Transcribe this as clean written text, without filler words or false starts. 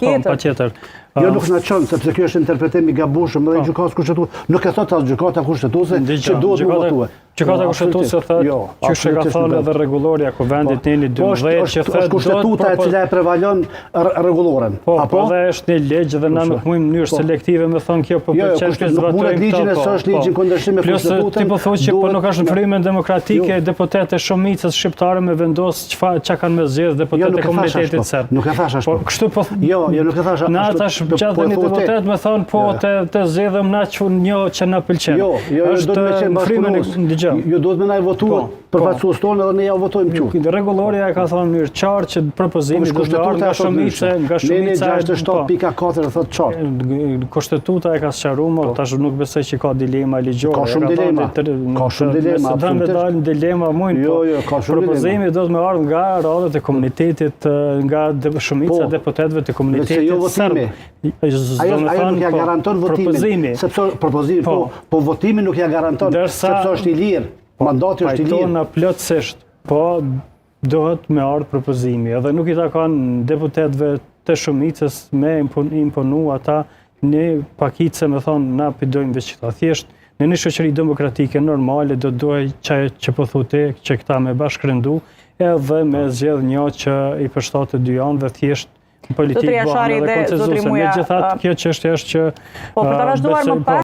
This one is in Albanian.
Po, Tjetër. patjetër. Jo nuk na çon sepse kjo është interpretim i gabueshëm edhe i Po. gjykatës kushtetuese. Nuk e thotë as gjykata kushtetuese Dëgjo, që duhet mu gjykata- votue. Gjykata Po, kushtetuese absolutisht. thotë, Jo, qysh e ka absolutisht thënë nuk edhe rregullorja e Kuvendit Po. neni Po, 12 është, që është, thotë është kushtetuta e cila e prevalon rr- rregulloren. Po, Apo? po dhe është një ligj dhe na nuk mujmë në mënyrë Po. selektive me thonë kjo po Jo, jo, pëlqen kushtet- kjo nuk mundet zbatojmë ligjin këto, e po, s'është ligji në po. kundërshtim me Plus, kushtetutën, Ti po thua që po duhet nuk është në me- frymën demokratike Jo. deputetët e shumicës shqiptare me vendos çfarë çka kanë me zgjedh Jo, deputetët nuk e e thash komunitetit ashtu. serb. Nuk e thash ashtu. Po kështu po Jo, jo, nuk e thash Na ashtu. tash Po, gjatë po e një thua ti. deputet me thonë po Jo. të të zgjedhëm na që një që na pëlqen. Jo, jo, jo, duhet me qenë në frymën e bashkëpunues. dëgjoj. Ju duhet me na i votu Po, po. përfaqësues tonë edhe ne ja votojmë qu. Rregullorja e ka thënë në mënyrë qartë që propozimi Po, do të ardhë kushtetuta nga e thotë shumica, ndryshe. nga Neni shumica e- po. 67.4 e thotë qartë. Kushtetuta e ka sqaruar, mo, tash nuk besoj që ka dilema ligjore. Ka shumë E thënë dilema. të- Ka shumë dilema, Nëse do me absolutisht. dalë dilema mujnë, Jo, po jo, ka shumë Propozimi do të me ardhë nga radhët e komunitetit, eh, nga de, shumica Po. e deputetëve të Veçse komunitetit jo serb. votimi. Ajo Do me ajo thënë, nuk ja po, garanton votimin. Propozimi. Sepse propozimi, po, Po. po votimin nuk ja garanton, Ndërsa- sepse është i lirë. Mandati është i lirë. Pajtona plotësisht, po dohet me ardhë propozimi, edhe nuk i takon deputetëve të shumicës me impon- imponu ata një pakicë me thonë na po dojmë veç këta. Thjesht në një shoqëri demokratike normale do duhej që që po thu ti, që këta me bashkërendu edhe me zgjedh një që i përshtatet dy anëve thjesht në Zotri politikë bëhen Jashari edhe dhe zotri konsensusin. Muja, Megjithatë, a- kjo çështje është që Po, për ta a, vazhduar besoj- më po. pas.